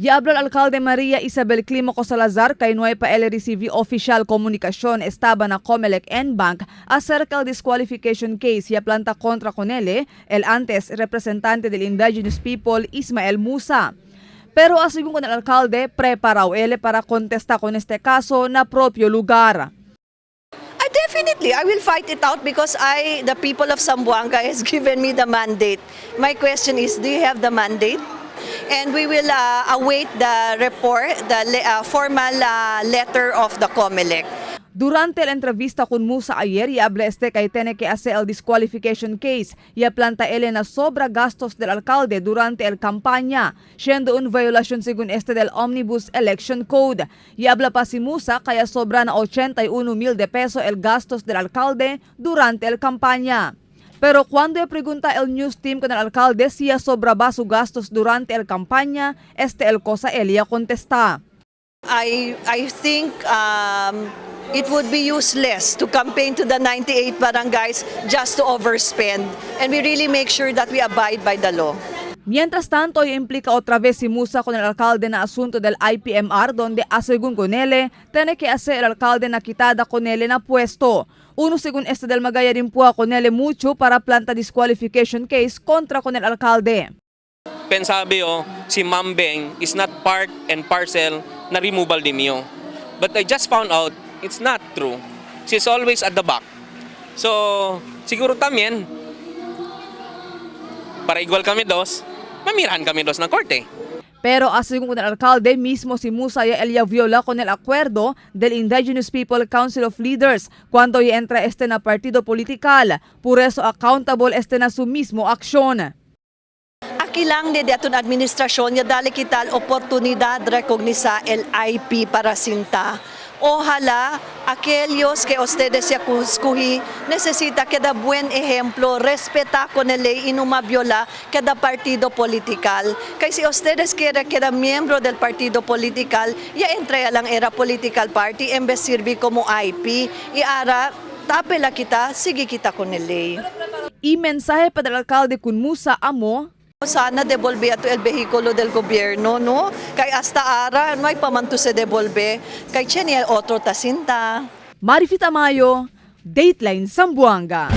Y habla el alcalde María Isabel Clímaco Salazar kay no pa el recibi oficial comunicación estaba na Comelec en banc acerca del disqualification case ya planta contra con él, el antes representante del indigenous people Ismael Musa. Pero asegún con el alcalde, preparado él para contestar con este caso na propio lugar. Definitely, I will fight it out because the people of Zamboanga has given me the mandate. My question is, do you have the mandate? And we will await the report, the formal letter of the COMELEC. Durante la entrevista con Musa ayer, y habla este kay tiene que hacer el disqualification case y planta él na sobra gastos del alcalde durante el campaña, siendo un violación según este del Omnibus Election Code. Y habla pa si Musa kaya sobra na 81 mil de peso el gastos del alcalde durante el campaña. Pero cuando pregunta el news team con el alcalde si ya sobra ba su gastos durante el campaña, este el cosa él ya contesta. I think it would be useless to campaign to the 98 barangays just to overspend. And we really make sure that we abide by the law. Mientras tanto, implica otra vez si Musa con el alcalde na asunto del IPMR donde, según con él, tiene que hacer el alcalde na quitada con él na puesto. Uno según este del Magaya rin po con él mucho para planta disqualification case contra con el alcalde. Pensabi oh, si Ma'am Beng is not part and parcel na removal di mio. But I just found out it's not true. She's always at the back. So, siguro también, para igual kami dos, mamirahan kami dos ng korte. Pero según con el alcalde, mismo si Musa ya él ya viola con el acuerdo del Indigenous People Council of Leaders cuando ya entra este na partido political. Por eso accountable este na su mismo acción. Aquí lang de aton administrasyon ya dali kita oportunidad recognizar el IP para sinta. Ojalá aquellos que ustedes ya escogí necesita que da buen ejemplo, respeta con la ley y no viola cada partido political. Kay si ustedes quieren quedar miembro del partido political, ya entra lang era political party en vez sirvi como IP. Y ara, tapela kita, sige kita con la ley. Y mensaje para el alcalde con Musa amo. Sana devolve ato el vehículo del gobierno, no? Kay hasta ara, no hay pamanto se devolve. Kay tiene otro tasinta. Marifita Mayo, Dateline Zamboanga.